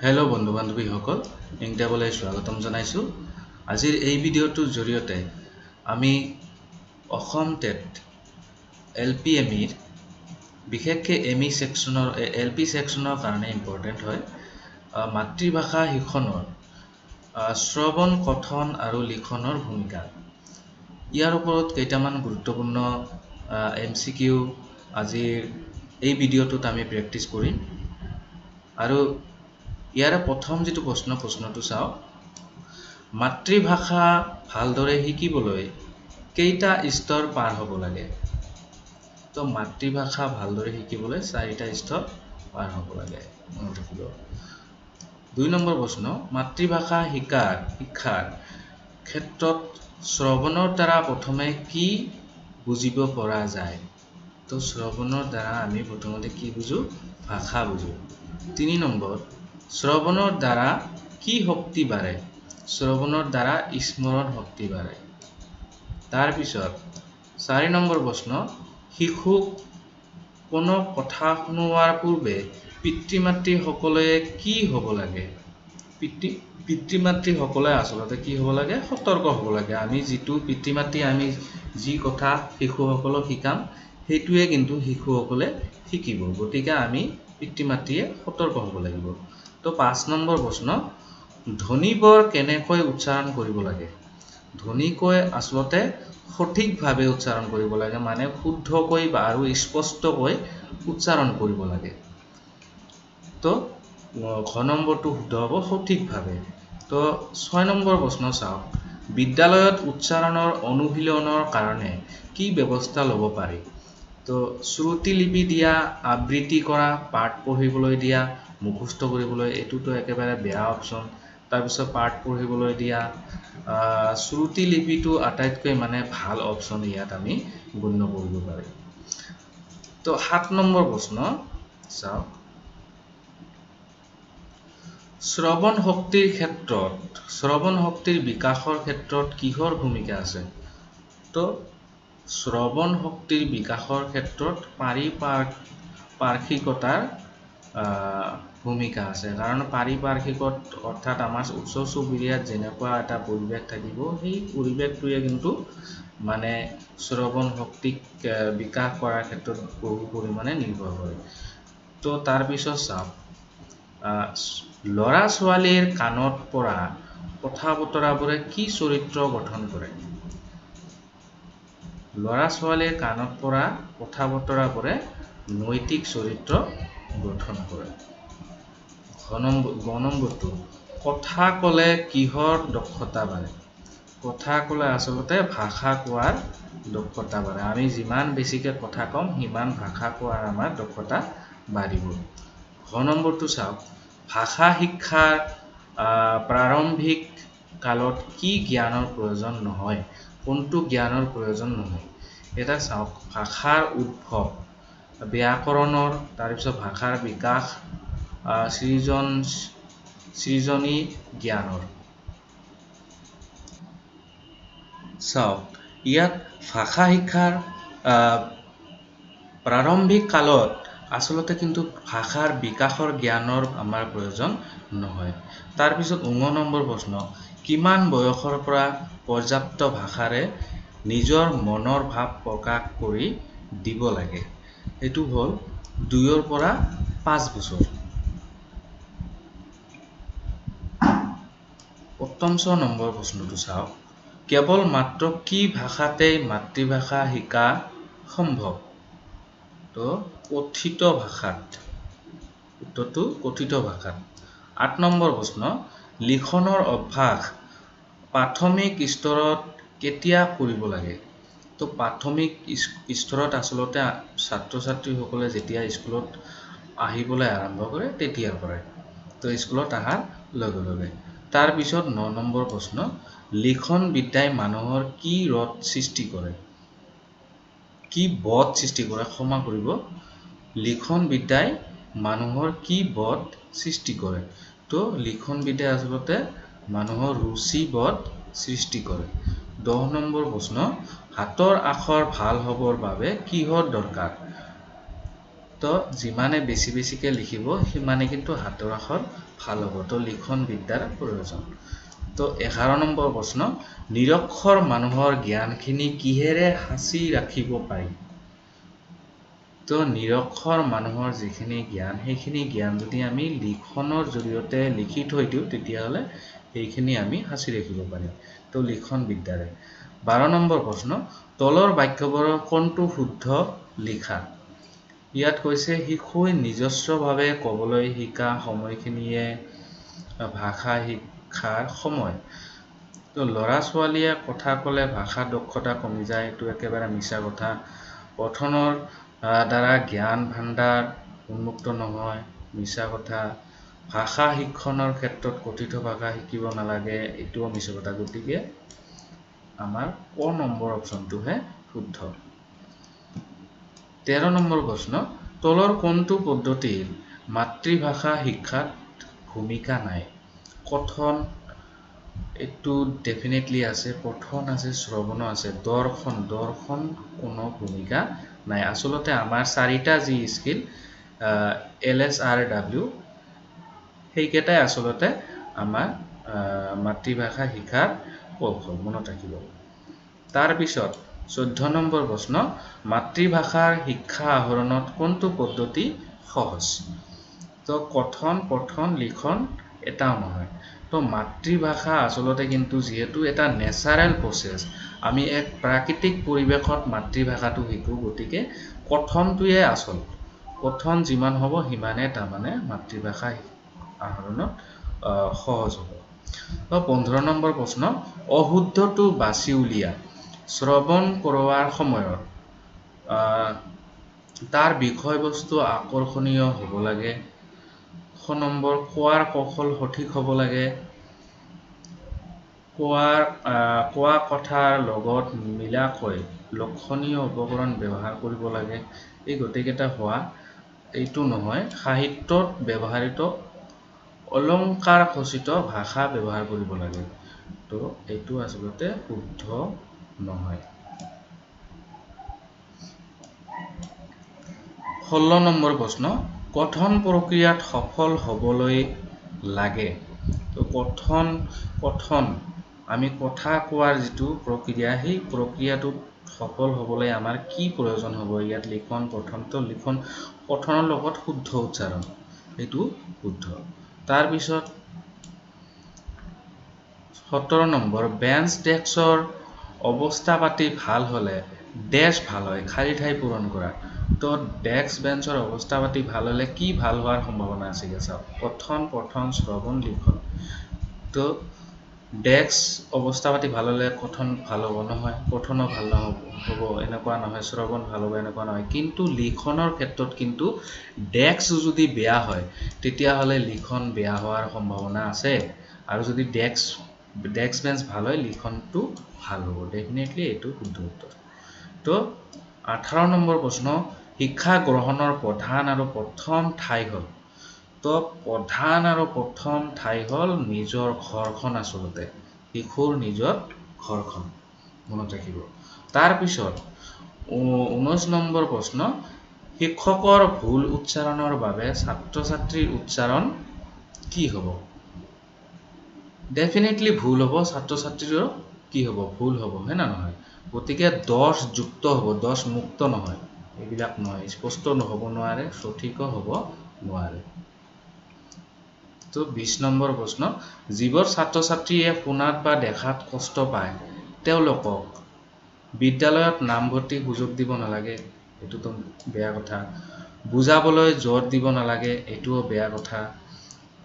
Hello' বন্ধু বান্ধৱীসকল, ইংটেবলৈ স্বাগতম জনাইছোঁ। আজিৰ এই ভিডিঅ'টোৰ জৰিয়তে আমি Assam TET L P M ইৰ বিশেষকৈ এম ই ছেকশ্যনৰ, এল পি ছেকশ্যনৰ কাৰণে ইম্পৰ্টেণ্ট হয়, মাতৃভাষা শিক্ষণৰ শ্ৰৱণ, কথন আৰু লিখনৰ ভূমিকা, ইয়াৰ ওপৰত কেইটামান গুৰুত্বপূৰ্ণ এম চি কিউ আজিৰ এই ভিডিঅ'টোত আমি প্ৰেক্টিছ কৰিম। আৰু ইয়াৰে প্ৰথম যিটো প্ৰশ্ন, প্ৰশ্নটো চাওক, মাতৃভাষা ভালদৰে শিকিবলৈ কেইটা স্তৰ পাৰ হ'ব লাগে? তো মাতৃভাষা ভালদৰে শিকিবলৈ চাৰিটা স্তৰ পাৰ হ'ব লাগে, মনত ৰাখিব। 2 নম্বৰ প্ৰশ্ন, মাতৃভাষা শিক্ষাৰ ক্ষেত্ৰত শ্ৰৱণৰ দ্বাৰা প্ৰথমে কি বুজিব পৰা যায়? তো শ্ৰৱণৰ দ্বাৰা আমি প্ৰথমতে কি বুজো? ভাষা বুজো। 3 নম্বৰ, শ্ৰৱণৰ দ্বাৰা কি শক্তি বাঢ়ে? শ্ৰৱণৰ দ্বাৰা স্মৰণ শক্তি বাঢ়ে। তাৰপিছত 4 নম্বৰ প্ৰশ্ন, শিশুক কোনো কথা শুনোৱাৰ পূৰ্বে পিতৃ মাতৃসকলে কি হ'ব লাগে? পিতৃ মাতৃসকলে আচলতে কি হ'ব লাগে? সতৰ্ক হ'ব লাগে। আমি যিটো পিতৃ মাতৃ, আমি যি কথা শিশুসকলক শিকাম সেইটোৱে কিন্তু শিশুসকলে শিকিব। গতিকে আমি পিতৃ মাতৃয়ে সতৰ্ক হ'ব লাগিব। তো 5 নম্বৰ প্ৰশ্ন, ধ্বনিবোৰ কেনেকৈ উচ্চাৰণ কৰিব লাগে? ধ্বনিকৈ আচলতে সঠিকভাৱে উচ্চাৰণ কৰিব লাগে, মানে শুদ্ধকৈ বা আৰু স্পষ্টকৈ উচ্চাৰণ কৰিব লাগে। তো ঘ নম্বৰটো শুদ্ধ হ'ব, সঠিকভাৱে। তো 6 নম্বৰ প্ৰশ্ন চাওক, বিদ্যালয়ত উচ্চাৰণৰ অনুশীলনৰ কাৰণে কি ব্যৱস্থা ল'ব পাৰি? তো শ্ৰুতিলিপি দিয়া, আবৃত্তি কৰা, পাঠ পঢ়িবলৈ দিয়া, মুখস্থ কৰিবলৈ, এইটোতো একেবাৰে বেয়া অপশ্যন। তাৰপিছত পাঠ পঢ়িবলৈ দিয়া, শ্ৰুতিলিপিটো আটাইতকৈ মানে ভাল অপশ্যন ইয়াত আমি গণ্য কৰিব পাৰি। তো 7 নম্বৰ প্ৰশ্ন চাওক, শ্ৰৱণ শক্তিৰ ক্ষেত্ৰত, শ্ৰৱণ শক্তিৰ বিকাশৰ ক্ষেত্ৰত কিহৰ ভূমিকা আছে? তো শ্ৰৱণ শক্তিৰ বিকাশৰ ক্ষেত্ৰত পাৰিপাৰ্শ্বিকতাৰ ভূমিকা আছে। কাৰণ পাৰিপাৰ্শ্বিকত অৰ্থাৎ আমাৰ ওচৰ চুবুৰীয়াত যেনেকুৱা এটা পৰিৱেশ থাকিব, সেই পৰিৱেশটোৱে কিন্তু মানে শ্ৰৱণ শক্তিক বিকাশ কৰাৰ ক্ষেত্ৰত বহু পৰিমাণে নিৰ্ভৰ কৰে। তো তাৰপিছত চাওক, ল'ৰা ছোৱালীৰ কাণত পৰা কথা বতৰাবোৰে কি চৰিত্ৰ গঠন কৰে? ল'ৰা ছোৱালীৰ কাণত পৰা কথা বতৰাবোৰে নৈতিক চৰিত্ৰ গঠন কৰে। গ নম্বৰটো, কথা ক'লে কিহৰ দক্ষতা বাঢ়ে? কথা ক'লে আচলতে ভাষা কোৱাৰ দক্ষতা বাঢ়ে। আমি যিমান বেছিকৈ কথা ক'ম সিমান ভাষা কোৱাৰ আমাৰ দক্ষতা বাঢ়িব। ঘ নম্বৰটো চাওক, ভাষা শিক্ষাৰ প্ৰাৰম্ভিক কালত কি জ্ঞানৰ প্ৰয়োজন নহয়? কোনটো জ্ঞানৰ প্ৰয়োজন নহয়? এটা চাওক, ভাষাৰ উদ্ভৱ, ব্যাকৰণৰ, তাৰপিছত ভাষাৰ বিকাশ, সৃজনী জ্ঞানৰ। চাওক, ইয়াত ভাষা শিক্ষাৰ প্ৰাৰম্ভিক কালত আচলতে কিন্তু ভাষাৰ বিকাশৰ জ্ঞানৰ আমাৰ প্ৰয়োজন নহয়। তাৰপিছত 9 নম্বৰ প্ৰশ্ন, কিমান বয়সৰ পৰা পৰ্যাপ্ত ভাষাৰে নিজৰ মনৰ ভাৱ প্ৰকাশ কৰি দিব লাগে? এইটো হ'ল 2ৰ পৰা 5 বছৰ। 7 নম্বৰ প্ৰশ্নটো চাওক, কেৱল মাত্ৰ কি ভাষাতেই মাতৃভাষা শিকা সম্ভৱ? তো কথিত ভাষাত, উত্তৰটো কথিত ভাষাত। 8 নম্বৰ প্ৰশ্ন, লিখনৰ অভ্যাস প্ৰাথমিক স্তৰত কেতিয়া কৰিব লাগে? তো প্ৰাথমিক স্তৰত আচলতে ছাত্ৰ ছাত্ৰীসকলে যেতিয়া স্কুলত আহিবলৈ আৰম্ভ কৰে তেতিয়াৰ পৰাই, তো স্কুলত অহাৰ লগে লগে। তাৰপিছত 9 নম্বৰ প্ৰশ্ন, লিখন বিদ্যাই মানুহৰ কি ৰদ সৃষ্টি কৰে? কি বধ সৃষ্টি কৰে, ক্ষমা কৰিব। লিখন বিদ্যাই মানুহৰ কি বধ সৃষ্টি কৰে? তো লিখন বিদ্যাই আচলতে মানুহৰ ৰুচিবোধ সৃষ্টি কৰে। 10 নম্বৰ প্ৰশ্ন, হাতৰ আখৰ ভাল হ'বৰ বাবে কিহৰ দৰকাৰ? তো যিমানে বেছি বেছিকৈ লিখিব সিমানে কিন্তু হাতৰ আখৰ ভাল হ'ব। তো লিখন বিদ্যাৰ প্ৰয়োজন। তো 11 নম্বৰ প্ৰশ্ন, নিৰক্ষৰ মানুহৰ জ্ঞানখিনি কিহেৰে সাঁচি ৰাখিব পাৰি? তো নিৰক্ষৰ মানুহৰ যিখিনি জ্ঞান, সেইখিনি জ্ঞান যদি আমি লিখনৰ জৰিয়তে লিখি থৈ দিওঁ, তেতিয়াহ'লে সেইখিনি আমি সাঁচি ৰাখিব পাৰিম, তো লিখন বিদ্যাৰে। 12 নম্বৰ প্ৰশ্ন, তলৰ বাক্যবোৰৰ কোনটো শুদ্ধ লিখা? ইয়াত কৈছে শিশুৱে নিজস্বভাৱে ক'বলৈ শিকা সময়খিনিয়ে ভাষা শিক্ষাৰ সময়। তো ল'ৰা ছোৱালীয়ে কথা ক'লে ভাষা দক্ষতা কমি যায়, এইটো একেবাৰে মিছা কথা। পঠনৰ দ্বাৰা জ্ঞান ভাণ্ডাৰ উন্মুক্ত নহয়, মিছা কথা। ভাষা শিক্ষণৰ ক্ষেত্ৰত কথিত ভাষা শিকিব নালাগে, এইটোও মিছা কথা। গতিকে আমাৰ ক নম্বৰ অপশ্যনটোহে শুদ্ধ। 13 নম্বৰ প্ৰশ্ন, তলৰ কোনটো পদ্ধতিৰ মাতৃভাষা শিক্ষাত ভূমিকা নাই? কথন এইটো ডেফিনেটলি আছে, পঠন আছে, শ্ৰৱণো আছে, দৰ্শন, দৰ্শন কোনো ভূমিকা নাই। আচলতে আমাৰ চাৰিটা যি স্কিল LSRW, সেইকেইটাই আচলতে আমাৰ মাতৃভাষা শিক্ষাৰ কৌশল, মনত ৰাখিব। তাৰপিছত 14 নম্বৰ প্ৰশ্ন, মাতৃভাষাৰ শিক্ষা আহৰণত কোনটো পদ্ধতি সহজ? তো কথন, পঠন, লিখন এটাও নহয়। তো মাতৃভাষা আচলতে কিন্তু যিহেতু এটা নেচাৰেল প্ৰচেছ, আমি এক প্ৰাকৃতিক পৰিৱেশত মাতৃভাষাটো শিকোঁ, গতিকে কথনটোৱে আচল। কথন যিমান হ'ব সিমানে তাৰমানে মাতৃভাষা আহৰণত সহজ হ'ব। তো 15 নম্বৰ প্ৰশ্ন, অশুদ্ধটো বাছি উলিয়া। শ্ৰৱণ কৰোৱাৰ সময়ত তাৰ বিষয়বস্তু আকৰ্ষণীয় হ'ব লাগে। 6 নম্বৰ, কোৱাৰ কৌশল সঠিক হ'ব লাগে। কোৱা কথাৰ লগত মিলাকৈ লক্ষণীয় উপকৰণ ব্যৱহাৰ কৰিব লাগে। এই গোটেইকেইটা হোৱা এইটো নহয়। সাহিত্যত ব্যৱহৃত অলংকাৰ খচিত ভাষা ব্যৱহাৰ কৰিব লাগে। তো এইটো আচলতে শুদ্ধ নহয়। 16 নম্বৰ প্ৰশ্ন, কথন প্ৰক্ৰিয়াত সফল হ'বলৈ লাগে। তো কথন আমি কথা কোৱাৰ যিটো প্ৰক্ৰিয়া, সেই প্ৰক্ৰিয়াটোত সফল হ'বলৈ আমাৰ কি প্ৰয়োজন হ'ব? ইয়াত লিখন, পঠন, তো লিখন কথনৰ লগত শুদ্ধ উচ্চাৰণ, এইটো শুদ্ধ। তাৰপিছত 17 নম্বৰ, বেঞ্চ ডেস্কৰ অৱস্থা পাতি ভাল হ'লে ডেছ ভাল হয়, খালী ঠাই পূৰণ কৰা। তো ডেস্ক বেঞ্চৰ অৱস্থা পাতি ভাল হ'লে কি ভাল হোৱাৰ সম্ভাৱনা আছে? চাওক, কথন, পঠন, শ্ৰৱণ, লিখন। তো ডেস্ক অৱস্থা পাতি ভাল হ'লে কথন ভাল হ'ব নহয়, পঠনো ভাল নহ'ব হ'ব এনেকুৱা নহয়, শ্ৰৱণ ভাল হ'ব এনেকুৱা নহয়। কিন্তু লিখনৰ ক্ষেত্ৰত কিন্তু ডেস্ক যদি বেয়া হয় তেতিয়াহ'লে লিখন বেয়া হোৱাৰ সম্ভাৱনা আছে, আৰু যদি ডেস্ক বেঞ্চ ভাল হয় লিখনটো ভাল হ'ব। ডেফিনেটলি এইটো শুদ্ধ উত্তৰ। তো 18 নম্বৰ প্ৰশ্ন, শিক্ষা গ্ৰহণৰ প্ৰধান আৰু প্ৰথম ঠাই হ'ল। তো প্ৰধান আৰু প্ৰথম ঠাই হ'ল নিজৰ ঘৰখন, আচলতে শিশুৰ নিজৰ ঘৰখন, মনত ৰাখিব। তাৰপিছত 19 নম্বৰ প্ৰশ্ন, শিক্ষকৰ ভুল উচ্চাৰণৰ বাবে ছাত্ৰ ছাত্ৰীৰ উচ্চাৰণ কি হ'ব? ডেফিনেটলি ভুল হ'ব, ছাত্ৰ ছাত্ৰীৰো কি হ'ব? ভুল হ'ব, হয় না নহয়? গতিকে 10 যুক্ত হ'ব, 10 মুক্ত নহয়, এইবিলাক নহয়, স্পষ্ট নহ'ব নোৱাৰে, সঠিকো হ'ব নোৱাৰে। তো 20 নম্বৰ প্ৰশ্ন, যিবোৰ ছাত্ৰ ছাত্ৰীয়ে শুনাত বা দেখাত কষ্ট পায় তেওঁলোকক বিদ্যালয়ত নামভৰ্তি সুযোগ দিব নালাগে, এইটোতো বেয়া কথা। বুজাবলৈ জোৰ দিব নালাগে, এইটোও বেয়া কথা।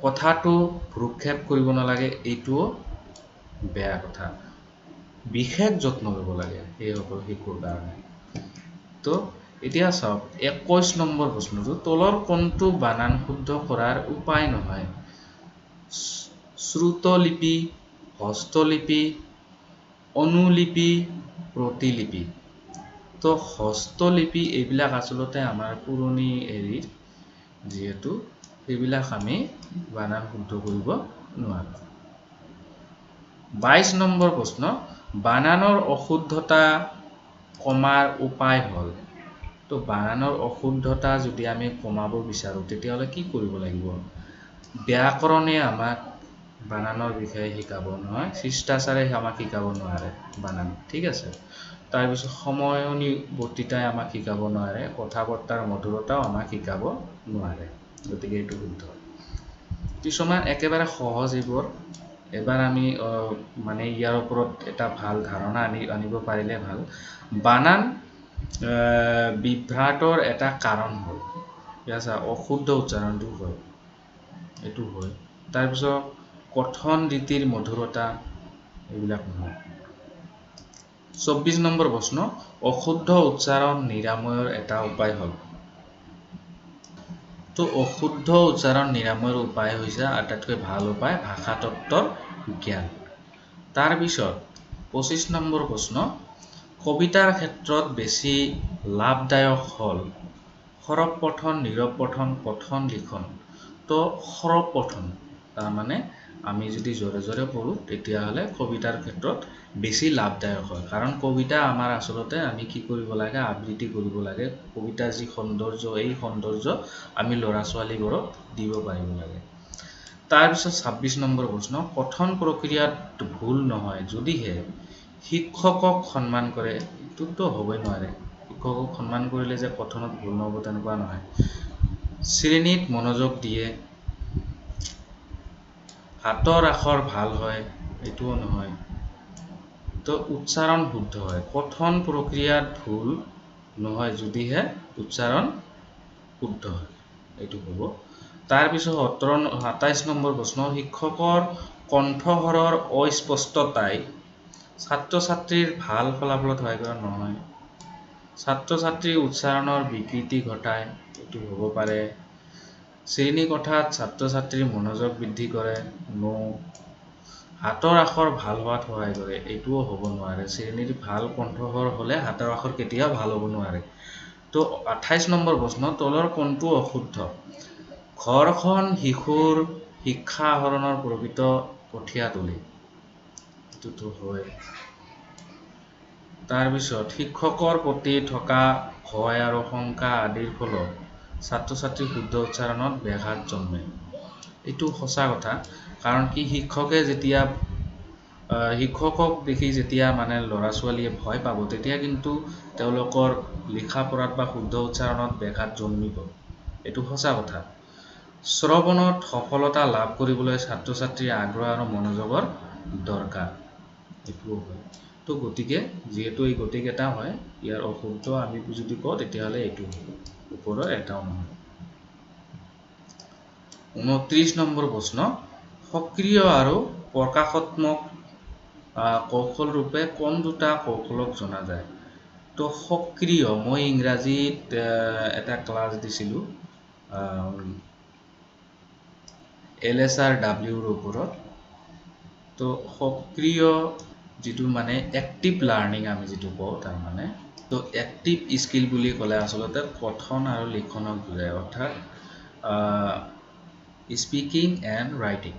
কথাটো ভ্ৰূক্ষেপ কৰিব নালাগে, এইটোও বেয়া কথা। বিশেষ যত্ন ল'ব লাগে সেইসকল শিশুৰ কাৰণে। তো এতিয়া চাওক 21 নম্বৰ প্ৰশ্নটো, তলৰ কোনটো বানান শুদ্ধ কৰাৰ উপায় নহয়? শ্ৰুতলিপি, হস্তলিপি, অনুলিপি, প্ৰতিলিপি। তো হস্তলিপি এইবিলাক আচলতে আমাৰ পুৰণি হেৰিৰ, যিহেতু সেইবিলাক আমি বানান শুদ্ধ কৰিব নোৱাৰোঁ। 22 নম্বৰ প্ৰশ্ন, বানানৰ অশুদ্ধতা কমাৰ উপায় হ'ল। তো বানানৰ অশুদ্ধতা যদি আমি কমাব বিচাৰোঁ তেতিয়াহ'লে কি কৰিব লাগিব? ব্যাকৰণে আমাক বানানৰ বিষয়ে শিকাব নহয়, শিষ্টাচাৰে আমাক শিকাব নোৱাৰে বানান, ঠিক আছে। তাৰপিছত সময়ানুৱৰ্তিতাই আমাক শিকাব নোৱাৰে, কথা বৰ্তাৰ মধুৰতাও আমাক শিকাব নোৱাৰে, গতিকে এইটো শুদ্ধ। কিছুমান একেবাৰে সহজ এইবোৰ, এবাৰ আমি মানে ইয়াৰ ওপৰত এটা ভাল ধাৰণা আনিব পাৰিলে ভাল। বানান বিভ্ৰাটৰ এটা কাৰণ হ'ল, ঠিক আছে, অশুদ্ধ উচ্চাৰণটো হয়, এইটো হয়। তাৰপিছত কথন ৰীতিৰ মধুৰতা, এইবিলাক নহয়। 24 নম্বৰ প্ৰশ্ন, অশুদ্ধ উচ্চাৰণ নিৰাময়ৰ এটা উপায় হ'ল। তো অশুদ্ধ উচ্চাৰণ নিৰাময়ৰ উপায় হৈছে আটাইতকৈ ভাল উপায় ভাষাতত্ত্বৰ জ্ঞান। তাৰপিছত 25 নম্বৰ প্ৰশ্ন, কবিতাৰ ক্ষেত্ৰত বেছি লাভদায়ক হ'ল সৰব পঠন, নীৰৱ পঠন, কথন, লিখন। তো সৰব পঠন, তাৰমানে আমি যদি জোৰে জোৰে পঢ়োঁ তেতিয়াহ'লে কবিতাৰ ক্ষেত্ৰত বেছি লাভদায়ক হয়, কাৰণ কবিতা আমাৰ আচলতে আমি কি কৰিব লাগে, আবৃত্তি কৰিব লাগে। কবিতাৰ যি সৌন্দৰ্য, এই সৌন্দৰ্য আমি ল'ৰা ছোৱালীবোৰক দিব পাৰিব লাগে। তাৰপিছত 26 নম্বৰ প্ৰশ্ন, কথন প্ৰক্ৰিয়াত ভুল নহয় যদিহে শিক্ষকক সন্মান কৰে। এইটোতো হ'বই নোৱাৰে, শিক্ষকক সন্মান কৰিলে যে কথনত ভুল নহ'ব তেনেকুৱা নহয়। শ্ৰেণীত মনোযোগ দিয়ে, হাতৰ আখৰ ভাল হয়, এইটোও নহয়। তো উচ্চাৰণ শুদ্ধ হয়, কথন প্ৰক্ৰিয়াত ভুল নহয় যদিহে উচ্চাৰণ শুদ্ধ হয়, এইটো হ'ব। তাৰপিছত 27 নম্বৰ প্ৰশ্ন, শিক্ষকৰ কণ্ঠস্বৰৰ অস্পষ্টতাই ছাত্ৰ ছাত্ৰীৰ ভাল ফলাফলত সহায় কৰা নহয়। ছাত্ৰ ছাত্ৰীৰ উচ্চাৰণৰ বিকৃতি ঘটায়, এইটো হ'ব পাৰে। শ্ৰেণীকোঠাত ছাত্ৰ ছাত্ৰীৰ মনোযোগ বৃদ্ধি কৰে, ন'। হাতৰ আখৰ ভাল হোৱাত সহায় কৰে, এইটোও হ'ব নোৱাৰে। শ্ৰেণীৰ ভাল কণ্ঠস্বৰ হ'লে হাতৰ আখৰ কেতিয়াও ভাল হ'ব নোৱাৰে। তো 28 নম্বৰ প্ৰশ্ন, তলৰ কোনটো অশুদ্ধ? ঘৰখন শিশুৰ শিক্ষা আহৰণৰ প্ৰকৃত কঠীয়াতলী, এইটোতো হয়। তাৰপিছত শিক্ষকৰ প্ৰতি থকা ভয় আৰু শংকা আদিৰ ফলত ছাত্ৰ ছাত্ৰীৰ শুদ্ধ উচ্চাৰণত ব্যাঘাত জন্মে, এইটো সঁচা কথা। কাৰণ কি, শিক্ষকে যেতিয়া শিক্ষকক দেখি যেতিয়া মানে ল'ৰা ছোৱালীয়ে ভয় পাব, তেতিয়া কিন্তু তেওঁলোকৰ লিখা পঢ়াত বা শুদ্ধ উচ্চাৰণত ব্যাঘাত জন্মিব, এইটো সঁচা কথা। শ্ৰৱণত সফলতা লাভ কৰিবলৈ ছাত্ৰ ছাত্ৰীৰ আগ্ৰহ আৰু মনোযোগৰ দৰকাৰ, এইটোও হয়। তো গতিকে যিহেতু এই গোটেইকেইটা হয়, ইয়াৰ অশুদ্ধ আমি যদি কওঁ তেতিয়াহ'লে এইটো হ'ব, ওপৰৰ এটাও নহয়। 29 নম্বৰ প্ৰশ্ন, সক্ৰিয় আৰু প্ৰকাশাত্মক কৌশল ৰূপে কোন দুটা কৌশলক জনা যায়? তো সক্ৰিয়, মই ইংৰাজীত এটা ক্লাছ দিছিলোঁ LSRWৰ ওপৰত। তো সক্ৰিয় যিটো মানে এক্টিভ লাৰ্ণিং আমি যিটো কওঁ, তাৰমানে তো এক্টিভ স্কিল বুলি ক'লে আচলতে কথন আৰু লিখনক বুজায়, অৰ্থাৎ স্পিকিং এণ্ড ৰাইটিং।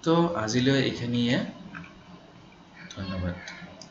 তো আজিলৈ এইখিনিয়ে, ধন্যবাদ।